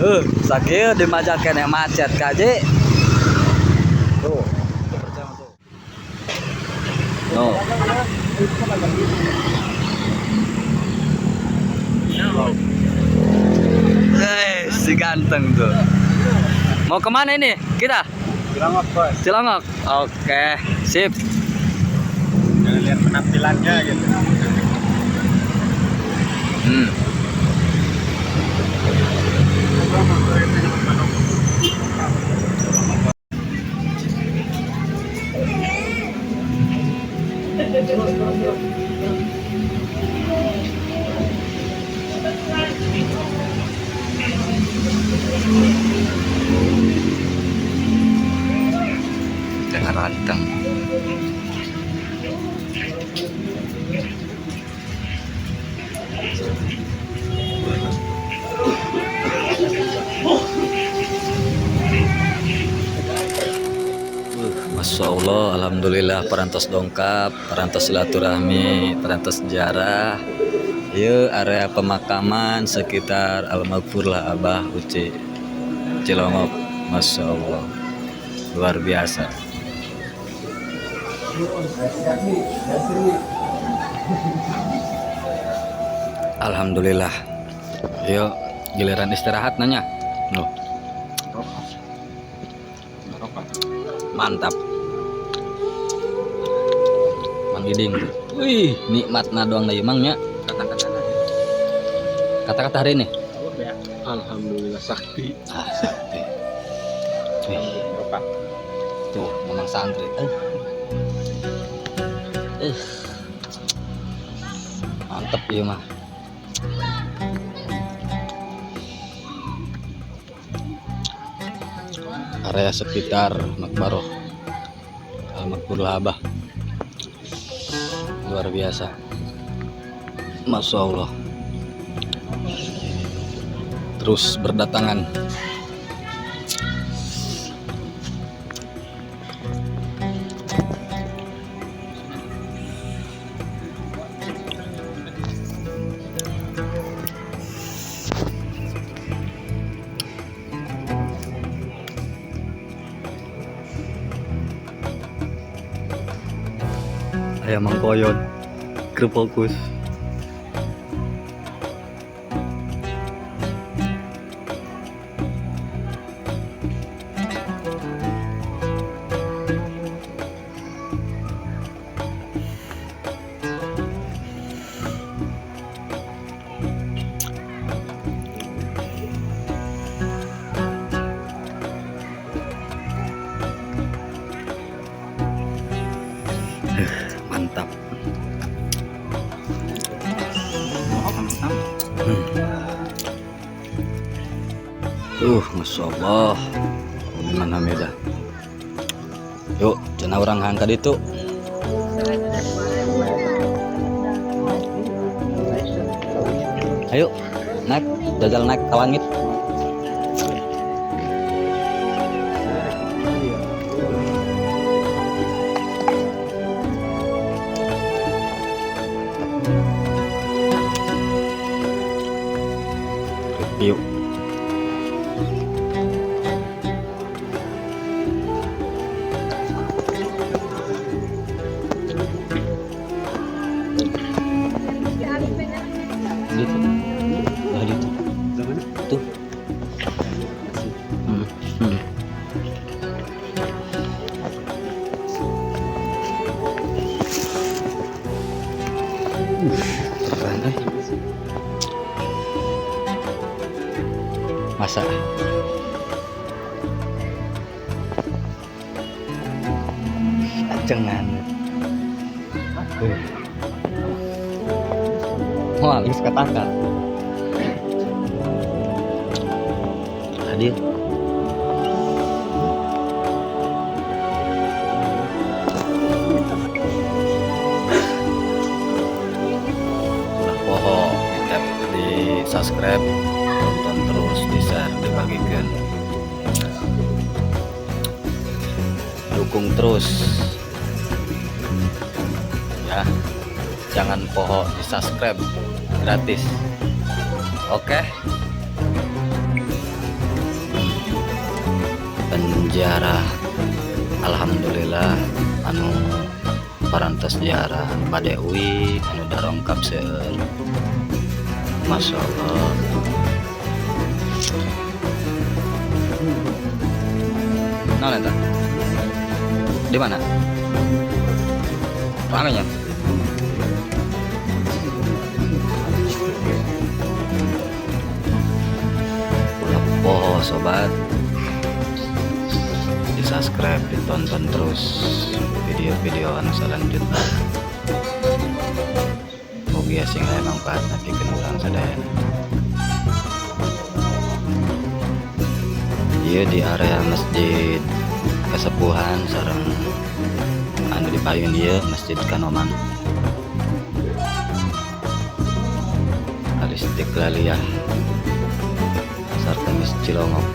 Tuh. Sakieu di Maja keneh macet kaji. Tuh. No. Si ganteng tuh. Mau kemana ini kita? Cilongok, Bos. Cilongok. Oke, sip. Jangan lihat penampilannya gitu. Jangan ranteng. Masya Allah, alhamdulillah parantos dongkap, parantos silaturahmi, parantos ziarah. Ieu area pemakaman sekitar Al-Maghfurlah Abah Uci Cilongok. Masya Allah, luar biasa. Alhamdulillah. Yuk, giliran istirahat nanya. Nuh. Mantap. Mang Iding. Wih, nikmatna doang deui Mang nya. Kata-kata hari ini. Alhamdulillah sakti. Ah, sakti. Wih, tuh memang santri. Mantep ieu mah. Area sekitar Makbaroh Al-Maghfurlah Abah. Luar biasa. Masya Allah. Terus berdatangan. Ayam mangkoyon, fokus. Mantap. Masya Allah. Gimana hamidah. Yuk, cenah urang hangka ditu. Ayo, naik, jajal naik ke langit. Review. Gitu. Lah gitu. Tuh. Keren eh. Masa? Acengan. Wah, geus katakan. Hadir. Ulah poho di tap, di subscribe, tonton terus, di share, dibagikan, dukung terus ya, jangan poho di subscribe gratis. Oke. Penziarah, alhamdulillah anu parantos ziarah, anu bade uih, anu darongkap seueur. Masya Allah. Naon eta? Di mana? Ramenya? Ulah poho, sobat, di subscribe, ditonton terus video-video anu selanjutnya. Mugia sing aya manfaatna pikeun urang sadayana. Ieu di area Masjid Kasepuhan sareng anu di payun ieu Masjid Kanoman Al Istiqlaliyah sarta Masjid Cilongok.